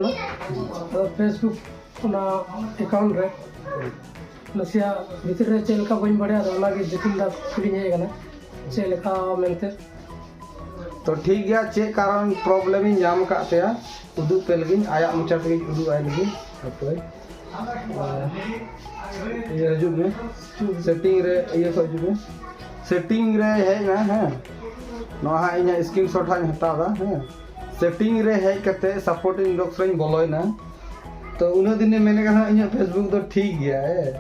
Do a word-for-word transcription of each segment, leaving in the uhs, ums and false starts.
ᱟᱫᱚ Facebook ᱚᱱᱟ account ᱨᱮ ᱱᱟᱥᱮᱭᱟᱜ ᱵᱷᱤᱛᱤᱨ ᱨᱮ ᱪᱮᱫ ᱞᱮᱠᱟ ᱵᱟᱹᱧ ᱵᱟᱲᱟᱭᱟ, ᱟᱫᱚ ᱚᱱᱟᱜᱮ ᱡᱚᱛᱤᱱ ᱫᱟ ᱠᱩᱞᱤᱧ ᱦᱮᱡ ᱟᱠᱟᱱᱟ ᱪᱮᱫ ᱞᱮᱠᱟ ᱢᱮᱱᱛᱮ᱾ ᱛᱚ ᱴᱷᱤᱠ ᱜᱮᱭᱟ, ᱪᱮᱫ ᱠᱟᱨᱚᱱ ᱯᱨᱚᱵᱞᱮᱢ ᱤᱧ ᱧᱟᱢ ᱟᱠᱟᱫ ᱛᱟᱭᱟ ᱩᱫᱩᱜ ᱯᱮ ᱞᱟᱹᱜᱤᱫ, ᱟᱭᱟᱜ ᱢᱚᱪᱟ ᱛᱮᱜᱮᱧ ᱩᱫᱩᱜ ᱟᱭ ᱞᱟᱹᱜᱤᱫ᱾ ᱦᱟᱯᱳᱭ᱾ ᱤᱭᱟᱹ ᱦᱤᱡᱩᱜ ᱢᱮ, ᱥᱮᱴᱤᱝ ᱨᱮ, ᱤᱭᱟᱹ ᱠᱷᱚᱡ ᱦᱤᱡᱩᱜ ᱢᱮ, ᱥᱮᱴᱤᱝ ᱨᱮ ᱦᱮᱡ ᱮᱱᱟ᱾ ᱦᱮᱸ, ᱱᱚᱣᱟ ᱦᱟᱸᱜ ᱤᱧᱟᱹᱜ ᱥᱠᱨᱤᱱ ᱥᱚᱴ ᱦᱟᱸᱜ ᱤᱧ ᱦᱟᱛᱟᱣ ᱮᱫᱟ᱾ ᱦᱮᱸ, ᱥᱮᱴᱤᱝ ᱨᱮ ᱦᱮᱡ ᱠᱟᱛᱮ ᱥᱟᱯᱳᱨᱴᱤᱝ ᱵᱚᱠᱥ ᱨᱮᱧ ᱵᱚᱞᱚᱭᱮᱱᱟ᱾ ᱛᱚ ᱩᱱᱟᱹᱜ ᱫᱤᱱᱮ ᱢᱮᱱᱮᱫ ᱠᱟᱱ ᱛᱟᱦᱮᱱᱟ ᱤᱧᱟᱹᱜ Facebook ᱫᱚ ᱴᱷᱤᱠ ᱜᱮᱭᱟ᱾ ᱦᱮᱸ,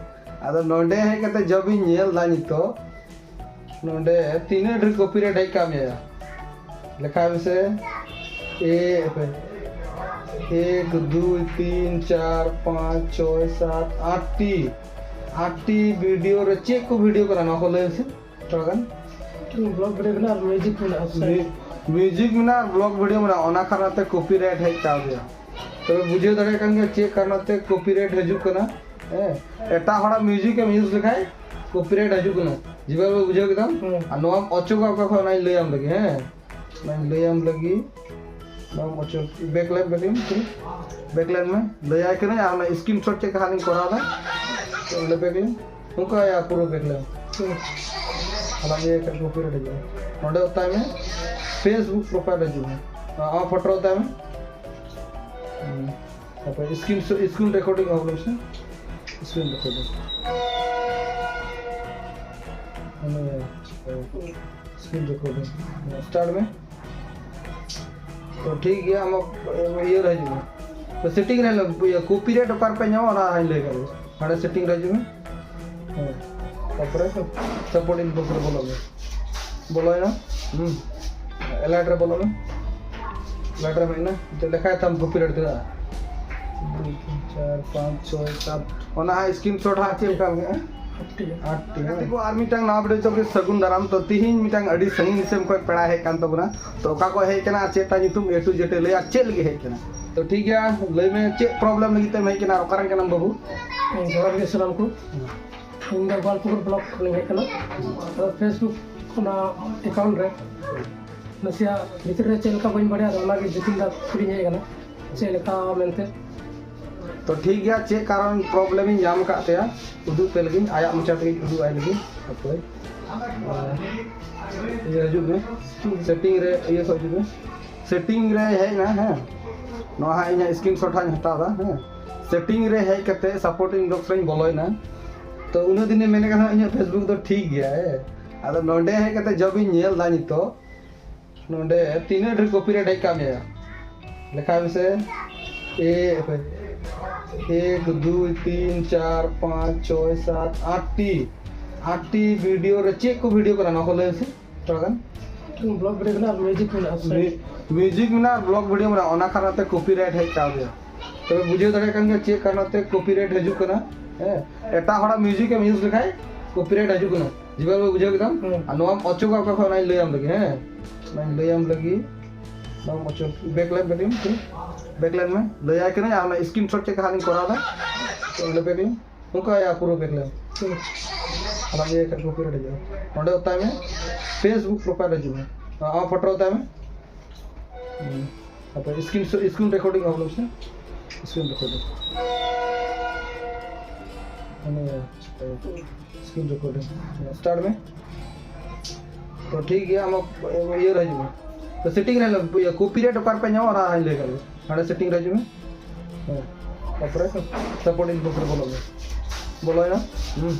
ᱟᱫᱚ ᱱᱚᱰᱮ ᱦᱮᱡ ᱠᱟᱛᱮ ᱡᱚᱵ ᱤᱧ ᱧᱮᱞ ᱮᱫᱟ ᱱᱤᱛᱚᱜ, ᱱᱚᱰᱮ ᱛᱤᱱᱟᱹᱜ ᱰᱷᱮᱨ ᱠᱚᱯᱤᱨᱟᱭᱤᱴ ᱦᱮᱡ ᱠᱟᱜ ᱢᱮᱭᱟ, ᱞᱮᱠᱷᱟᱭ ᱢᱮᱥᱮ᱾ ᱮ, ᱮᱠ, ᱫᱩᱭ, ᱛᱤᱱ, ᱪᱟᱨ, ᱯᱟᱸᱪ, ᱪᱷᱚᱭ, ᱥᱟᱛ, ᱟᱴ ᱴᱤ, ᱟᱴ ᱴᱤ ᱵᱷᱤᱰᱤᱭᱳ ᱨᱮ ᱪᱮᱫ ᱠᱚ ᱵᱷᱤᱰᱤᱭᱳ ᱠᱟᱱᱟ ᱱᱚᱣᱟ ᱠᱚ ᱞᱟᱹᱭ ᱢᱮᱥᱮ ᱛᱷᱚᱲᱟ ᱜᱟᱱ᱾ ᱵᱞᱚᱜ ᱵᱷᱤᱰᱤᱭᱳ ᱢᱮᱱᱟᱜᱼᱟ ᱟᱨ ᱢᱤᱭᱩᱡᱤᱠ ᱢᱮᱱᱟᱜᱼᱟ᱾ ᱢᱤ-, ᱢᱤᱭᱩᱡᱤᱠ ᱢᱮᱱᱟᱜᱼᱟ ᱟᱨ ᱵᱞᱚᱜ ᱵᱷᱤᱰᱤᱭᱳ ᱢᱮᱱᱟᱜᱼᱟ, ᱚᱱᱟ ᱠᱟᱨᱚᱱ ᱛᱮ ᱠᱚᱯᱤᱨᱟᱭᱤᱴ ᱦᱮᱡ ᱠᱟᱣᱫᱮᱭᱟ᱾ ᱛᱚᱵᱮ ᱵᱩᱡᱷᱟᱹᱣ ᱫᱟᱲᱮᱭᱟᱜ ᱠᱟᱱ ᱜᱮᱭᱟ ᱪᱮᱫ ᱠᱟᱨᱚᱱ ᱛᱮ ᱠᱚᱯᱤᱨᱟᱭᱤᱴ ᱦᱤᱡᱩᱜ ᱠᱟᱱᱟ᱾ ᱦᱮᱸ, ᱮᱴᱟᱜ ᱦᱚᱲᱟᱜ ᱢᱤᱭᱩᱡᱤᱠ ᱮᱢ ᱤᱭᱩᱡᱽ ᱞᱮᱠᱷᱟᱡ ᱠᱚᱯᱤᱨᱟᱭᱤᱴ ᱦᱤᱡᱩᱜ ᱠᱟᱱᱟ᱾ ᱡᱮᱵᱷᱟᱵᱮ ᱵᱩᱡᱷᱟᱹᱣ ᱠᱮᱫᱟᱢ? ᱦᱩᱸ᱾ ᱟᱨ ᱱᱚᱣᱟᱢ ᱚᱪᱚᱜᱟ ᱚᱠᱟ ᱠᱷᱚᱱ, ᱚᱱᱟᱧ ᱞᱟᱹᱭᱟᱢ ᱞᱟᱹᱜᱤᱫ᱾ ᱦᱮᱸ, ᱚᱱᱟᱧ ᱞᱟᱹᱭᱟᱢ ᱞᱟᱹᱜᱤᱫ᱾ ᱱᱚᱣᱟᱢ ᱚᱪᱚᱜ, ᱵᱮᱠ ᱞᱮᱢ, ᱵᱮᱠ ᱞᱮᱢ, ᱵᱮᱠ ᱞᱮᱢ ᱢᱮ᱾ ᱞᱟᱹᱭᱟᱭ ᱠᱟᱹᱱᱟᱹᱧ ᱟᱨ ᱚᱱᱟ ᱥᱠᱨᱤᱱ ᱥᱚᱴ ᱪᱮᱫ ᱞᱮᱠᱟ ᱦᱟᱸᱜ ᱤᱧ ᱠᱚᱨᱟᱣ ᱮᱫᱟ᱾ ᱛᱚ ᱚᱸᱰᱮ ᱵᱮᱠ ᱞᱮᱢ᱾ ᱚᱱᱠᱟ ᱭᱟ, ᱯᱩᱨᱟᱹ ᱵᱮᱠ ᱞᱮᱢ᱾ ᱦᱟᱞᱟᱝ ᱤᱭᱟᱹ ᱠᱷᱟᱡ ᱠᱚᱯᱤᱨᱟᱭᱤᱴ ᱦᱤᱡᱩᱜᱼᱟ᱾ ᱱᱚᱸᱰᱮ ᱚᱛᱟᱭ ᱢᱮ, Facebook profile ᱦᱤᱡᱩᱜᱼᱟ᱾ ᱟᱢᱟᱜ ᱯᱷᱳᱴᱳ ᱚᱛᱟᱭ ᱢᱮ᱾ ᱦᱩᱸ᱾ ᱛᱟᱨᱯᱚᱨᱮ screen, screen recording ᱚᱯᱷ ᱞᱮᱢ ᱥᱮ᱾ Screen recording᱾ ᱢᱟᱱᱮ, screen recording᱾ Start ᱢᱮ᱾ ᱛᱚ ᱴᱷᱤᱠ ᱜᱮᱭᱟ, ᱟᱢᱟᱜ ᱤᱭᱟᱹ ᱨᱮ ᱦᱤᱡᱩᱜ ᱢᱮ᱾ ᱛᱚ setting ᱨᱮ ᱤᱭᱟᱹ copyright ᱚᱠᱟ ᱨᱮᱯᱮ ᱧᱟᱢᱟ ᱚᱱᱟ ᱦᱚᱸᱧ ᱞᱟᱹᱭ ᱠᱟᱜ ᱞᱮ᱾ ᱦᱟᱸᱰᱮ setting ᱨᱮ ᱦᱤᱡᱩᱜ ᱢᱮ᱾ ᱦᱮᱸ᱾ ᱛᱟᱨᱯᱚᱨᱮ support info ᱨᱮ ᱵᱚᱞᱚᱜ ᱢᱮ᱾ ᱵᱚᱞᱚᱭᱮᱱᱟ? ᱦᱩᱸ᱾ Alert ᱨᱮ ᱵᱚᱞᱚᱜ ᱢᱮ᱾ Alert ᱨᱮ ᱦᱮᱡ ᱮᱱᱟ᱾ ᱱᱤᱛᱚᱜ ᱞᱮᱠᱷᱟᱭ ᱛᱟᱢ copyright ᱛᱤᱱᱟᱹᱜ? ᱫᱩᱭ, ᱛᱤᱱ, ᱪᱟᱨ, ᱯᱟᱸᱪ, ᱪᱷᱚᱭ, ᱥᱟᱛ᱾ ᱚᱱᱟ ᱦᱟᱸᱜ screenshot ᱦᱟᱸᱜ ᱪᱮᱫ ᱞᱮᱠᱟ ᱢᱮᱱᱟᱜᱼᱟ? ᱟᱴ ᱴᱤ᱾ ᱜᱟᱛᱮ ᱠᱚ, ᱟᱨ ᱢᱤᱫᱴᱟᱝ ᱱᱟᱣᱟ video ᱪᱚᱠᱤ ᱥᱟᱹᱜᱩᱱ ᱫᱟᱨᱟᱢ᱾ ᱛᱚ ᱛᱤᱦᱤᱧ ᱢᱤᱫᱴᱟᱝ ᱟᱹᱰᱤ ᱥᱟᱺᱜᱤᱧ ᱫᱤᱥᱚᱢ ᱠᱷᱚᱱ ᱯᱮᱲᱟ ᱦᱮᱡ ᱠᱟᱱ ᱛᱟᱵᱚᱱᱟ᱾ ᱛᱚ ᱚᱠᱟ ᱠᱷᱚᱱ ᱦᱮᱡ ᱠᱟᱱᱟ ᱟᱨ ᱪᱮᱫ ᱛᱟᱭ ᱧᱩᱛᱩᱢ, A to Z ᱮ ᱞᱟᱹᱭᱟ, ᱪᱮᱫ ᱞᱟᱹᱜᱤᱫ ᱦᱮᱡ ᱠᱟᱱᱟ᱾ ᱛᱚ ᱴᱷᱤᱠ ᱜᱮᱭᱟ, ᱞᱟᱹᱭ ᱢᱮ ᱪᱮᱫ problem ᱞᱟᱹᱜᱤᱫ ᱛᱮᱢ ᱦᱮᱡ ᱠᱟᱱᱟ ᱟᱨ ᱚᱠᱟ ᱨᱮᱱ ᱠᱟᱱᱟᱢ ᱵᱟᱹᱵᱩ? ᱡᱚᱦᱟᱨ ᱜᱮ ᱥᱟᱱᱟᱢ ᱠᱚ᱾ ᱤᱧ ᱫᱚ ᱜᱳᱯᱟᱞᱯᱩᱨ ᱵᱞᱚᱠ ᱠᱷᱚᱱᱤᱧ ᱦᱮᱡ ᱠᱟᱱᱟ᱾ ᱟᱫᱚ Facebook ᱚᱱᱟ ᱮᱠᱟᱣᱩᱱᱴ ᱨᱮ ᱱᱟᱥᱮᱭᱟᱜ ᱵᱷᱤᱛᱤᱨ ᱨᱮ ᱪᱮᱫ ᱞᱮᱠᱟ ᱵᱟᱹᱧ ᱵᱟᱲᱟᱭᱟ, ᱟᱫᱚ ᱚᱱᱟᱜᱮ ᱡᱚᱛᱤᱱ ᱫᱟ ᱠᱩᱞᱤᱧ ᱦᱮᱡ ᱟᱠᱟᱱᱟ᱾ ᱪᱮᱫ ᱞᱮᱠᱟ ᱢᱮᱱᱛᱮ? ᱛᱚ ᱴᱷᱤᱠ ᱜᱮᱭᱟ, ᱪᱮᱫ ᱠᱟᱨᱚᱱ ᱯᱨᱚᱵᱞᱮᱢ ᱤᱧ ᱧᱟᱢ ᱟᱠᱟᱫ ᱛᱟᱭᱟ ᱩᱫᱩᱜ ᱯᱮ ᱞᱟᱹᱜᱤᱫ, ᱟᱭᱟᱜ ᱢᱚᱪᱟ ᱛᱮᱜᱮ ᱩᱫᱩᱜ ᱟᱭ ᱞᱟᱹᱜᱤᱫ᱾ ᱦᱟᱯᱳᱭ᱾ ᱤᱭᱟᱹ ᱦᱤᱡᱩᱜ ᱢᱮ, ᱥᱮᱴᱤᱝ ᱨᱮ ᱤᱭᱟᱹ ᱠᱷᱚᱱ ᱦᱤᱡᱩᱜ ᱢᱮ᱾ ᱥᱮᱴᱤᱝ ᱨᱮ ᱦᱮᱡ ᱮᱱᱟ, ᱦᱮᱸ, ᱱᱚᱣᱟ ᱦᱟᱸᱜ ᱤᱧᱟᱹᱜ ᱥᱠᱨᱤᱱ ᱥᱚᱴ ᱦᱟᱸᱜ ᱤᱧ ᱦᱟᱛᱟᱣ ᱮᱫᱟ, ᱦᱮᱸ᱾ ᱥᱮᱴᱤᱝ ᱨᱮ ᱦᱮᱡ ᱠᱟᱛᱮ ᱥᱟᱯᱳᱨᱴᱤᱝ ᱵᱚᱠᱥ ᱨᱮᱧ ᱵᱚᱞᱚᱭᱮᱱᱟ᱾ ᱛᱚ ᱩᱱᱟᱹᱜ ᱫᱤᱱᱮ ᱢᱮᱱᱮᱫ ᱠᱟᱱ ᱛᱟᱦᱮᱱᱟ ᱤᱧᱟᱹᱜ ᱯᱷᱮᱥᱵᱩᱠ ᱫᱚ ᱴᱷᱤᱠ ᱜᱮᱭᱟ, ᱦᱮᱸ᱾ ᱟᱫᱚ ᱱᱚᱰᱮ ᱦᱮᱡ ᱠᱟᱛᱮ ᱡᱚᱵ ᱤᱧ ᱧᱮᱞ ᱮᱫᱟ ᱱᱤᱛᱚᱜ, ᱱᱚᱰᱮ ᱛᱤᱱᱟᱹᱜ ᱰᱷᱮᱨ ᱠᱚᱯᱤᱨᱟᱭᱤᱴ ᱦᱮᱡ ᱠᱟᱜ ᱢᱮᱭᱟ, ᱞᱮᱠᱷᱟᱭ ᱢᱮᱥᱮ᱾ ᱮ, ᱮᱠ, ᱫᱩᱭ, ᱛᱤᱱ, ᱪᱟᱨ, ᱯᱟᱸᱪ, ᱪᱷᱚᱭ, ᱥᱟᱛ, ᱟᱴ ᱴᱤ, ᱟᱴ ᱴᱤ ᱵᱷᱤᱰᱤᱭᱳ ᱨᱮ ᱪᱮᱫ ᱠᱚ ᱵᱷᱤᱰᱤᱭᱳ ᱠᱟᱱᱟ ᱱᱚᱣᱟ ᱠᱚ ᱞᱟᱹᱭ ᱢᱮᱥᱮ ᱛᱷᱚᱲᱟ ᱜᱟᱱ᱾ ᱵᱞᱚᱜ ᱵᱷᱤᱰᱤᱭᱳ ᱠᱟᱱᱟ ᱟᱨ ᱢᱤᱭᱩᱡᱤᱠ ᱢᱮᱱᱟᱜᱼᱟ᱾ ᱢᱤ-, ᱢᱤᱭᱩᱡᱤᱠ ᱢᱮᱱᱟᱜᱼᱟ ᱟᱨ ᱵᱞᱚᱜ ᱵᱷᱤᱰᱤᱭᱳ ᱢᱮᱱᱟᱜᱼᱟ, ᱚᱱᱟ ᱠᱟᱨᱚᱱ ᱛᱮ ᱠᱚᱯᱤᱨᱟᱭᱤᱴ ᱦᱮᱡ ᱠᱟᱣ ᱫᱮᱭᱟ᱾ ᱛᱚᱵᱮ ᱵᱩᱡᱷᱟᱹᱣ ᱫᱟᱲᱮᱭᱟᱜ ᱠᱟᱱ ᱜᱮᱭᱟ ᱪᱮᱫ ᱠᱟᱨᱚᱱ ᱛᱮ ᱠᱚᱯᱤᱨᱟᱭᱤᱴ ᱦᱤᱡᱩᱜ ᱠᱟᱱᱟ, ᱦᱮᱸ᱾ ᱮᱴᱟᱜ ᱦᱚᱲᱟᱜ ᱢᱤᱭᱩᱡᱤᱠ ᱮᱢ ᱤᱭᱩᱡᱽ ᱞᱮᱠᱷᱟᱡ ᱠᱚᱯᱤᱨᱟᱭᱤᱴ ᱦᱤᱡᱩᱜ ᱠᱟᱱᱟ᱾ ᱡᱤᱵᱟ ᱵᱩᱡᱷᱟᱹᱣ ᱠᱮᱫᱟᱢ? ᱦᱩᱸ᱾ ᱟᱨ ᱱᱚᱣᱟᱢ ᱚᱪᱚᱜᱟ ᱚᱠᱟ ᱠᱷᱚᱱ, ᱚᱱᱟᱧ ᱞᱟᱹᱭᱟᱢ ᱞᱟᱹᱜᱤᱫ, ᱦᱮᱸ, ᱚᱱᱟᱧ ᱞᱟᱹᱭᱟᱢ ᱞᱟᱹᱜᱤᱫ᱾ ᱱᱚᱣᱟᱢ ᱚᱪᱚᱜ, ᱵᱮᱠ ᱞᱮᱢ, ᱵᱮᱠ ᱞᱮᱢ, ᱴᱷᱤᱠ? ᱵᱮᱠ ᱞᱮᱢ ᱢᱮ, ᱞᱟᱹᱭᱟᱭ ᱠᱟᱹᱱᱟᱹᱧ᱾ ᱟᱨ ᱚᱱᱟ ᱥᱠᱨᱤᱱ ᱥᱚᱴ ᱪᱮᱫ ᱞᱮᱠᱟ ᱦᱟᱸᱜ ᱤᱧ ᱠᱚᱨᱟᱣ ᱮᱫᱟ, ᱛᱚ ᱚᱸᱰᱮ ᱵᱮᱠ ᱞᱮᱢ, ᱱᱚᱝᱠᱟ ᱭᱟ ᱯᱩᱨᱟᱹ ᱵᱮᱠ ᱞᱮᱢ᱾ ᱦᱩᱸ᱾ ᱟᱨ ᱤᱭᱟᱹ ᱠᱷᱟᱱ ᱠᱚᱯᱤᱨᱟᱭᱤᱴ ᱦᱤᱡᱩᱜᱼᱟ᱾ ᱚᱸᱰᱮ ᱚᱛᱟᱭ ᱢᱮ, ᱯᱷᱮᱥᱵᱩᱠ ᱯᱨᱚᱯᱷᱟᱭᱤᱞ ᱦᱤᱡᱩᱜᱼᱟ᱾ ᱟᱢᱟᱜ ᱯᱷᱳᱴᱳ ᱚᱛᱟᱭ ᱢᱮ᱾ ᱦᱩᱸ᱾ ᱛᱟᱨᱯᱚᱨ ᱥᱠᱨᱤᱱ, ᱥᱠᱨᱤᱱ ᱨᱮᱠᱚᱨᱰᱤᱝ ᱚᱯᱷ ᱞᱮᱢ ᱥᱮ, ᱥᱠᱨᱤᱱ ᱨᱮᱠᱚᱨᱰᱤᱝ᱾ ᱢᱟᱱᱮ, ᱥᱠᱨᱤᱱ ᱨᱮᱠᱚᱨᱰᱤᱝ᱾ ᱥᱴᱟᱨᱴ ᱢᱮ᱾ ᱛᱚ ᱴᱷᱤᱠ ᱜᱮᱭᱟ, ᱟᱢᱟᱜ ᱤᱭᱟᱹ ᱨᱮ ᱦᱤᱡᱩᱜ ᱢᱮ᱾ ᱛᱚ ᱥᱮᱴᱤᱝ ᱨᱮ ᱤᱭᱟᱹ ᱠᱚᱯᱤᱨᱟᱭᱤᱴ ᱚᱠᱟ ᱨᱮᱯᱮ ᱧᱟᱢᱟ ᱚᱱᱟ ᱦᱟᱸᱜ ᱞᱟᱹᱭ ᱠᱟᱜ ᱞᱮ᱾ ᱦᱟᱸᱰᱮ ᱥᱮᱴᱤᱝ ᱨᱮ ᱦᱤᱡᱩᱜ ᱢᱮ᱾ ᱦᱮᱸ᱾ ᱛᱟᱨᱯᱚᱨᱮ ᱥᱟᱯᱳᱨᱴ ᱤᱱᱵᱚᱠᱥ ᱨᱮ ᱵᱚᱞᱚᱜ ᱢᱮ᱾ ᱵᱚᱞᱚᱭᱮᱱᱟ? ᱦᱩᱸ᱾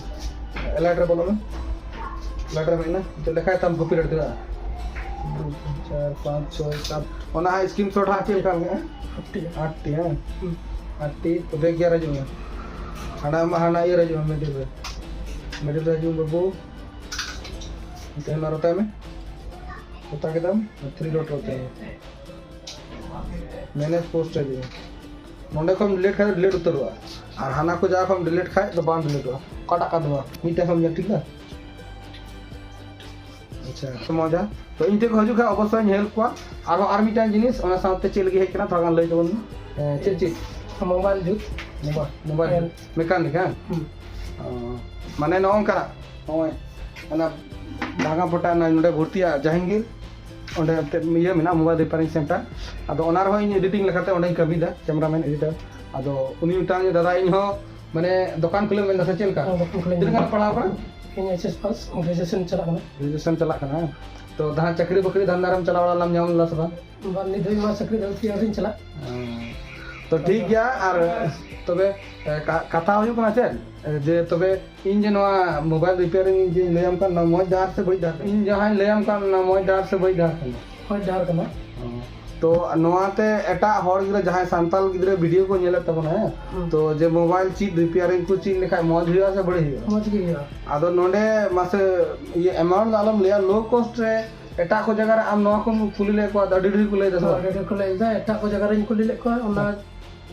ᱮᱞᱟᱨᱴ ᱨᱮ ᱵᱚᱞᱚᱜ ᱢᱮ᱾ ᱮᱞᱟᱨᱴ ᱨᱮ ᱦᱮᱡ ᱮᱱᱟ᱾ ᱱᱤᱛᱚᱜ ᱞᱮᱠᱷᱟᱭ ᱛᱟᱢ ᱠᱚᱯᱤᱨᱟᱭᱤᱴ ᱛᱤᱱᱟᱹᱜ? ᱫᱩ, ᱛᱤᱱ, ᱪᱟᱨ, ᱯᱟᱸᱪ, ᱪᱷᱚᱭ, ᱥᱟᱛ᱾ ᱚᱱᱟ ᱦᱟᱸᱜ ᱥᱠᱨᱤᱱ ᱥᱚᱴ ᱦᱟᱸᱜ ᱪᱮᱫ ᱞᱮᱠᱟ ᱢᱮᱱᱟᱜᱼᱟ? ᱟᱴ ᱴᱤ᱾ ᱟᱴ ᱴᱤ, ᱦᱮᱸ? ᱦᱩᱸ᱾ ᱟᱴ ᱴᱤ᱾ ᱛᱚ ᱵᱮᱠ ᱜᱤᱭᱟᱨ ᱦᱤᱡᱩᱜ ᱢᱮ᱾ ᱦᱟᱱᱟ ᱢᱟ ᱦᱟᱱᱟ ᱤᱭᱟᱹ ᱨᱮ ᱦᱤᱡᱩᱜ ᱢᱮ, ᱢᱤᱰᱤᱞ ᱨᱮ᱾ ᱢᱤᱰᱤᱞ ᱨᱮ ᱦᱤᱡᱩᱜ ᱢᱮ ᱵᱟᱹᱵᱩ᱾ ᱛᱮᱦᱮᱧ ᱢᱟ ᱨᱚᱛᱟᱭ ᱢᱮ᱾ ᱨᱚᱛᱟ ᱠᱮᱫᱟᱢ, ᱛᱷᱨᱤ ᱰᱚᱴ ᱨᱚᱛᱟᱭ ᱢᱮ᱾ ᱢᱮᱱᱮᱡᱽ ᱯᱳᱥᱴ ᱨᱮ ᱦᱤᱡᱩᱜ ᱢᱮ᱾ ᱱᱚᱸᱰᱮ ᱠᱷᱚᱱ ᱰᱤᱞᱤᱴ ᱠᱷᱟᱡ ᱫᱚ ᱰᱤᱞᱤᱴ ᱩᱛᱟᱹᱨᱚᱜᱼᱟ, ᱟᱨ ᱦᱟᱱᱟ ᱠᱚ ᱡᱟᱭᱜᱟ ᱠᱷᱚᱱ ᱰᱤᱞᱤᱴ ᱠᱷᱟᱡ ᱫᱚ ᱵᱟᱝ ᱰᱤᱞᱤᱴᱚᱜᱼᱟ᱾ ᱚᱠᱟᱴᱟᱜ ᱠᱟᱱ ᱛᱟᱢᱟ? ᱢᱤᱫᱴᱟᱝ ᱠᱷᱚᱱ ᱧᱮᱞ ᱴᱷᱤᱠ ᱫᱟ? ᱟᱪᱪᱷᱟ, ᱢᱚᱡᱟ᱾ ᱛᱚ ᱤᱧ ᱴᱷᱮᱱ ᱠᱚ ᱦᱤᱡᱩᱜ ᱠᱷᱟᱡ ᱚᱵᱚᱥᱥᱳᱭ ᱤᱧ ᱦᱮᱞᱯ ᱠᱚᱣᱟ᱾ ᱟᱨᱦᱚᱸ ᱟᱨ ᱢᱤᱫᱴᱟᱝ ᱡᱤᱱᱤᱥ ᱚᱱᱟ ᱥᱟᱶᱛᱮ ᱪᱮᱫ ᱞᱟᱹᱜᱤᱫ ᱦᱮᱡ ᱠᱟᱱᱟ ᱛᱷᱚᱲᱟ ᱜᱟᱱ ᱞᱟᱹᱭ ᱛᱟᱵᱚᱱ ᱢᱮ᱾ ᱮ, ᱪᱮᱫ ᱪᱮᱫ? ᱢᱳᱵᱟᱭᱤᱞ ᱡᱩᱛ᱾ ᱢᱳᱵᱟᱭᱤᱞ, ᱢᱳᱵᱟᱭᱤᱞ ᱦᱮᱸ᱾ ᱡᱩᱛ᱾ ᱢᱮᱠᱟᱱᱤᱠ, ᱦᱮᱸ? ᱦᱩᱸ᱾ ᱚ, ᱢᱟᱱᱮ ᱱᱚᱜᱼᱚ ᱱᱚᱝᱠᱟᱱᱟᱜ, ᱱᱚᱜᱼᱚᱭ ᱚᱱᱟ ᱵᱷᱟᱜᱟ ᱯᱚᱴᱟ ᱚᱱᱟ ᱱᱚᱰᱮ ᱵᱷᱚᱨᱛᱤᱜᱼᱟ ᱡᱟᱦᱟᱝᱜᱤᱨ, ᱚᱸᱰᱮ ᱮᱱᱛᱮᱫ ᱤᱭᱟᱹ ᱢᱮᱱᱟᱜᱼᱟ, mobile repairing center᱾ ᱟᱫᱚ ᱚᱱᱟ ᱨᱮᱦᱚᱸ ᱤᱧ editing ᱞᱮᱠᱟᱛᱮ ᱚᱸᱰᱮᱧ ᱠᱟᱹᱢᱤᱭᱮᱫᱟ, cameraman, editor᱾ ᱟᱫᱚ ᱩᱱᱤ ᱢᱤᱫᱴᱟᱝ ᱫᱟᱫᱟ ᱤᱧ ᱦᱚᱸ ᱢᱟᱱᱮ ᱫᱚᱠᱟᱱ ᱠᱷᱩᱞᱟᱹᱣ ᱢᱮᱱᱫᱟ ᱥᱮ ᱪᱮᱫ ᱞᱮᱠᱟ? ᱦᱮᱸ, ᱫᱚᱠᱟᱱ ᱠᱷᱩᱞᱟᱹᱣ ᱛᱤᱱᱟᱹᱜ ᱜᱟᱱ ᱢᱮᱱᱟᱜᱼᱟ᱾ ᱯᱟᱲᱦᱟᱣ ᱠᱟᱱᱟ? ᱤᱧ H S pass, graduation ᱪᱟᱞᱟᱜ ᱠᱟᱱᱟ᱾ Graduation ᱪᱟᱞᱟᱜ ᱠᱟᱱᱟ, ᱦᱮᱸ᱾ ᱛᱚ ᱡᱟᱦᱟᱸ ᱪᱟᱹᱠᱨᱤ ᱵᱟᱹᱠᱨᱤ ᱫᱷᱟᱱᱫᱟ ᱨᱮᱢ ᱪᱟᱞᱟᱣ ᱵᱟᱲᱟ ᱞᱮᱱᱟᱢ, ᱧᱟᱢ ᱞᱮᱫᱟ ᱥᱮ ᱵᱟᱝ? ᱵᱟᱝ, ᱱᱤᱛ ᱫᱷᱟᱹᱵᱤᱡ ᱢᱟ ᱪᱟᱹᱠᱨᱤ ᱫᱚ ᱟᱹᱣᱨᱤ ᱪᱟᱞᱟᱜ᱾ ᱦᱮᱸ᱾ ᱛᱚ ᱴᱷᱤᱠ ᱜᱮᱭᱟ, ᱟᱨ ᱛᱚᱵᱮ, ᱮ, ᱠᱟ-, ᱠᱟᱛᱷᱟ ᱦᱩᱭᱩᱜ ᱠᱟᱱᱟ ᱪᱮᱫ, ᱮ, ᱡᱮ ᱛᱚᱵᱮ ᱤᱧ ᱡᱮ ᱱᱚᱣᱟ mobile repairing ᱤᱧ ᱡᱮᱧ ᱞᱟᱹᱭᱟᱢ ᱠᱟᱱ, ᱱᱚᱣᱟ ᱢᱚᱡᱽ ᱰᱟᱦᱟᱨ ᱥᱮ ᱵᱟᱹᱲᱤᱡ ᱰᱟᱦᱟᱨ ᱠᱟᱱᱟ? ᱤᱧ ᱡᱟᱦᱟᱸᱧ ᱞᱟᱹᱭᱟᱢ ᱠᱟᱱ, ᱱᱚᱣᱟ ᱢᱚᱡᱽ ᱰᱟᱦᱟᱨ ᱥᱮ ᱵᱟᱹᱲᱤᱡ ᱰᱟᱦᱟᱨ ᱠᱟᱱᱟ? ᱢᱚᱡᱽ ᱰᱟᱦᱟᱨ ᱠᱟᱱᱟ᱾ ᱛᱚ ᱱᱚᱣᱟᱛᱮ ᱮᱴᱟᱜ ᱦᱚᱲ ᱜᱤᱫᱽᱨᱟᱹ, ᱡᱟᱦᱟᱸᱭ ᱥᱟᱱᱛᱟᱲ ᱜᱤᱫᱽᱨᱟᱹ video ᱠᱚ ᱧᱮᱞᱮᱫ ᱛᱟᱵᱚᱱᱟ, ᱦᱮᱸ? ᱦᱩᱸ᱾ ᱛᱚ ᱡᱮ mobile ᱪᱮᱫ repairing ᱠᱚ ᱪᱮᱫ ᱞᱮᱠᱷᱟᱡ ᱢᱚᱡᱽ ᱦᱩᱭᱩᱜᱼᱟ ᱥᱮ ᱵᱟᱹᱲᱤᱡ ᱦᱩᱭᱩᱜᱼᱟ? ᱢᱚᱡᱽ ᱜᱮ ᱦᱩᱭᱩᱜᱼᱟ᱾ ᱟᱫᱚ ᱱᱚᱰᱮ ᱢᱟᱥᱮ ᱤᱭᱟᱹ amount ᱫᱚ ᱟᱞᱚᱢ ᱞᱟᱹᱭᱟ, low cost ᱨᱮ ᱮᱴᱟᱜ ᱠᱚ ᱡᱟᱭᱜᱟ ᱨᱮ ᱟᱢ ᱱᱚᱣᱟ ᱠᱚᱢ ᱠᱩᱞᱤ ᱞᱮᱫ ᱠᱚᱣᱟ, ᱟᱹᱰᱤ ᱰᱷᱮᱨ ᱠᱚ ᱞᱟᱹᱭ ᱮᱫᱟ ᱥᱮ ᱵᱟᱝ? ᱟᱹᱰᱤ ᱰᱷᱮᱨ ᱠᱚ ᱞᱟᱹᱭ ᱮᱫᱟ, ᱮᱴᱟᱜ ᱠᱚ ᱡᱟᱭᱜᱟ ᱨᱮᱧ ᱠᱩᱞᱤ ᱞᱮᱫ ᱠᱚᱣᱟ, ᱚᱱᱟ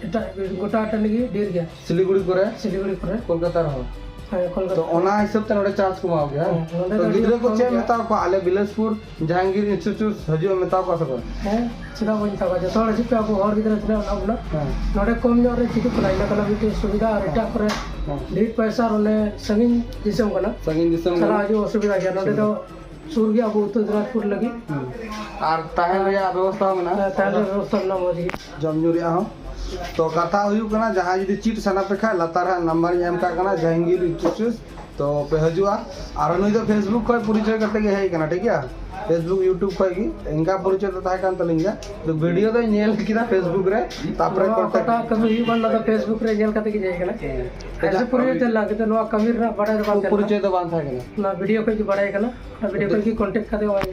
ᱮᱴᱟᱜ ᱜᱚᱴᱟ ᱴᱟᱺᱰᱤ ᱜᱮ ᱰᱷᱮᱨ ᱜᱮᱭᱟ᱾ ᱥᱤᱞᱤᱜᱩᱲᱤ ᱠᱚᱨᱮ? ᱥᱤᱞᱤᱜᱩᱲᱤ ᱠᱚᱨᱮ᱾ ᱠᱚᱞᱠᱟᱛᱟ ᱨᱮᱦᱚᱸ? ᱦᱮᱸ, ᱠᱚᱞᱠᱟᱛᱟ᱾ ᱛᱚ ᱚᱱᱟ ᱦᱤᱥᱟᱹᱵ ᱛᱮ ᱱᱚᱰᱮ charge ᱠᱚ ᱮᱢᱟᱣ ᱜᱮᱭᱟ, ᱦᱮᱸ? ᱦᱮᱸ, ᱱᱚᱰᱮ ᱛᱚ ᱫᱚ ᱜᱤᱫᱽᱨᱟᱹ ᱠᱚ ᱠᱚᱢ ᱪᱮᱫ ᱮᱢ ᱜᱮᱭᱟ᱾ ᱢᱮᱛᱟ ᱠᱚᱣᱟ? ᱟᱞᱮ ᱵᱤᱞᱟᱥᱯᱩᱨ ᱡᱟᱦᱟᱝᱜᱤᱨ Institute ᱦᱤᱡᱩᱜ ᱮᱢ ᱢᱮᱛᱟ ᱠᱚᱣᱟ ᱥᱮ ᱵᱟᱝ? ᱦᱮᱸ, ᱪᱮᱫᱟᱜ ᱵᱟᱹᱧ ᱢᱮᱛᱟ ᱠᱚᱣᱟ? ᱡᱚᱛᱚ ᱦᱚᱲ ᱦᱤᱡᱩᱜ ᱯᱮ, ᱟᱵᱚ ᱦᱚᱲ ᱜᱤᱫᱽᱨᱟᱹ ᱛᱤᱱᱟᱹᱜ ᱢᱮᱱᱟᱜ ᱵᱚᱱᱟ᱾ ᱦᱮᱸ᱾ ᱱᱚᱰᱮ ᱠᱚᱢ ᱧᱚᱜ ᱨᱮ ᱪᱮᱫᱚᱜ ᱠᱟᱱᱟ, ᱤᱱᱟᱹ ᱠᱟᱱᱟ ᱢᱤᱫᱴᱮᱡ ᱥᱩᱵᱤᱫᱷᱟ, ᱟᱨ ᱮᱴᱟᱜ ᱠᱚᱨᱮ ᱦᱮᱸ᱾ ᱰᱷᱮᱨ ᱯᱚᱭᱥᱟ ᱟᱨ ᱚᱱᱮ ᱥᱟᱺᱜᱤᱧ ᱫᱤᱥᱚᱢ ᱠᱟᱱᱟ᱾ ᱥᱟᱺᱜᱤᱧ ᱫᱤᱥᱚᱢ ᱪᱟᱞᱟᱣ ᱠᱟᱱᱟ᱾ ᱦᱤᱡᱩᱜ ᱚᱥᱩᱵᱤᱫᱷᱟ ᱜᱮᱭᱟ᱾ ᱱᱚᱰᱮ ᱫᱚ ᱥᱩᱨ ᱜᱮᱭᱟ ᱟᱵᱚ ᱩᱛᱛᱚᱨ ᱫᱤᱱᱟᱡᱽᱯᱩᱨ ᱞᱟᱹᱜᱤᱫ᱾ ᱦᱩᱸ᱾ ᱟᱨ ᱛᱟᱦᱮᱱ ᱨᱮᱭᱟᱜ ᱵᱮᱵᱚᱥᱛᱷᱟ ᱦᱚᱸ ᱢᱮᱱᱟᱜᱼᱟ? ᱦᱮᱸ, ᱛᱟᱦᱮᱱ ᱨᱮᱭᱟᱜ ᱵᱮᱵᱚᱥᱛᱷᱟ ᱢᱮᱱᱟᱜᱼᱟ, ᱢᱚᱡᱽ ᱜᱮ᱾ ᱡᱚᱢ ᱧᱩ ᱨᱮᱭᱟᱜ ᱦᱚᱸ? ᱛᱚ ᱠᱟᱛᱷᱟ ᱦᱩᱭᱩᱜ ᱠᱟᱱᱟ, ᱡᱟᱦᱟᱸᱭ ᱡᱩᱫᱤ ᱪᱮᱫ ᱥᱟᱱᱟ ᱯᱮ ᱠᱷᱟᱡ, ᱞᱟᱛᱟᱨ ᱨᱮ number ᱤᱧ ᱮᱢ ᱠᱟᱜ ᱠᱟᱱᱟ, ᱡᱟᱦᱟᱝᱜᱤᱨ Institute, ᱛᱚ ᱯᱮ ᱦᱤᱡᱩᱜᱼᱟ᱾ ᱟᱨ ᱱᱩᱭ ᱫᱚ Facebook ᱠᱷᱚᱡ ᱯᱚᱨᱤᱪᱚᱭ ᱠᱟᱛᱮ ᱜᱮ ᱦᱮᱡ ᱠᱟᱱᱟ, ᱴᱷᱤᱠ ᱜᱮᱭᱟ? Facebook, YouTube ᱠᱷᱚᱡ ᱜᱮ ᱤᱱᱠᱟ ᱯᱚᱨᱤᱪᱚᱭ ᱫᱚ ᱛᱟᱦᱮᱸ ᱠᱟᱱ ᱛᱟᱹᱞᱤᱧ ᱜᱮᱭᱟ᱾ ᱛᱚ video ᱫᱚᱧ ᱧᱮᱞ ᱠᱮᱫᱟ Facebook ᱨᱮ, ᱛᱟᱯᱚᱨᱮ ᱱᱚᱣᱟ contact ᱚᱠᱟᱴᱟᱜ ᱠᱟᱹᱢᱤ ᱦᱩᱭᱩᱜ ᱠᱟᱱ, ᱚᱱᱟ ᱫᱚ Facebook ᱨᱮ ᱧᱮᱞ ᱠᱟᱛᱮ ᱜᱮ ᱦᱮᱡ ᱠᱟᱱᱟ᱾ ᱦᱮᱸ᱾ ᱮᱥᱮ ᱯᱩᱨᱟᱹ ᱛᱮ ᱞᱟ-, ᱠᱤᱱᱛᱩ ᱱᱚᱣᱟ ᱠᱟᱹᱢᱤ ᱨᱮᱱᱟᱜ ᱵᱟᱰᱟᱭ ᱫᱚ ᱵᱟᱝ ᱛᱟᱦᱮᱸ ᱠᱟᱱᱟ᱾ ᱯᱚᱨᱤᱪᱚᱭ ᱫᱚ ᱵᱟᱝ ᱛᱟᱦᱮᱸ ᱠᱟᱱᱟ᱾ ᱚᱱᱟ video ᱠᱷᱚᱡ ᱜᱮ contact ᱠᱟᱛᱮ ᱱᱚᱜᱼᱚᱭ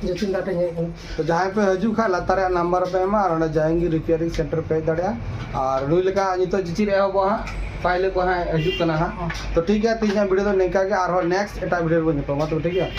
ᱡᱚᱛᱤᱱ ᱫᱟ ᱴᱷᱮᱱ ᱦᱮᱡ ᱠᱟᱱᱟ᱾ ᱛᱚ ᱡᱟᱦᱟᱸᱭ ᱯᱮ ᱦᱤᱡᱩᱜ ᱠᱷᱟᱡ, ᱞᱟᱛᱟᱨ ᱨᱮᱭᱟᱜ number ᱯᱮ ᱮᱢᱟ, ᱟᱨ ᱚᱸᱰᱮ ᱡᱟᱦᱟᱸᱭ ᱜᱮ repairing center ᱯᱮ ᱦᱮᱡ ᱫᱟᱲᱮᱭᱟᱜᱼᱟ᱾ ᱟᱨ ᱱᱩᱭ ᱞᱮᱠᱟ ᱱᱤᱛᱚᱜ ᱪᱮᱫ ᱮᱦᱚᱵᱚᱜᱼᱟ ᱦᱟᱸᱜ, ᱯᱟᱭᱞᱮ ᱠᱚ ᱦᱟᱸᱜ ᱦᱤᱡᱩᱜ ᱠᱟᱱᱟ ᱦᱟᱸᱜ᱾ ᱛᱚ ᱴᱷᱤᱠ ᱜᱮᱭᱟ, ᱛᱮᱦᱮᱧᱟᱜ video ᱫᱚ ᱱᱤᱝᱠᱟ ᱜᱮ, ᱟᱨᱦᱚᱸ next ᱮᱴᱟᱜ video ᱨᱮᱵᱚᱱ ᱧᱟᱯᱟᱢᱟ᱾ ᱛᱚ ᱴᱷᱤᱠ ᱜᱮᱭᱟ᱾